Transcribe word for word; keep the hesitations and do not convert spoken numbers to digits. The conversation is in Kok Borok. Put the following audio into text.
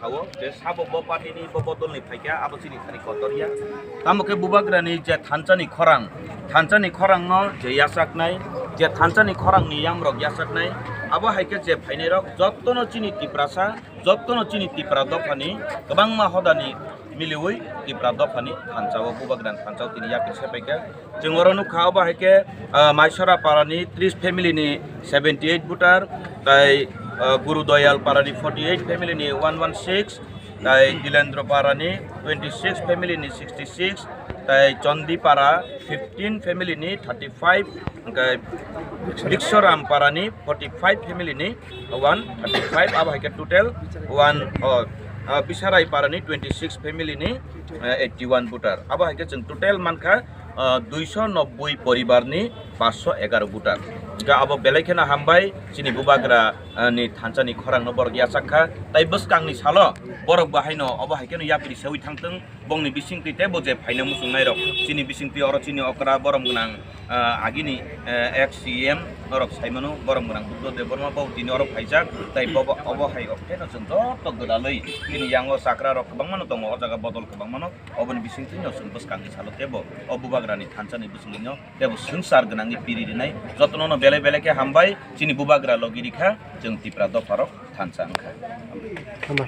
O je sabo bo party ni, bo bodol ni phaikha, abo chini thani kotor ya. Tamo khe bubagra ni je thansa ni khorang, thansa ni khorang no je yachak nai, je thansa ni khorang ni yamrok yachak nai, abo hai khe je phainai rok jotto no chini Tiprasa, jotto no chini Tipra dopha ni kwbangma hoda ni miliwi Tipra dopha ni thansa o bubagra ni thansa o tini yapri se phaikha. Chwng oro nukha, obo hai khe, ah, Maisora para ni tris family ni seventy eight voter, tai, ah, Guru Doyal para ni forty eight family ni one one six, tai Dilendra para ni twenty six family ni sixty six, tai Chondi para fifteen family ni thirty five, hwnkhe Biksoram para ni forty five family ni one thirty five, abo hai khe total one, oh, ah, Bisarai para ni twenty six family ni, eh, eighty one voter. Abo hai khe chwng total mankha, ah, duiso nobboi poribar ni paanch sho egaroh voter. Hwnkhe abo belai kheno hambai, chini bubagra, ah, ni thansa ni khorang no borok yachak kha. Tai bwskang ni salo borok bo haino obo hai kheno yapri sewi thangtwng. Bongni bisingtwi tei bo je phaina muchungnai rok, chini bisingtwi oro chini okra borom gwnang, ah, agini, eh, ex C M norok saimano, borom gwnang Buddha Debbarma bo tini oro phaijak, tai bobo obo hai okheno chwng joto gwdalwi chini yango chakra rok kwbangmano tongo, o jaga bodol kwbangmano, oboni bisingtwi no chwng bwskangni salo tebo o bubagrani thansani bisingtwi no tebo swngchar gwnangni piri rinai jotono no belai belai khe hambai, chini bubagra logi rikha, chwng Tipra dopharok thansa wngkha. Hambai.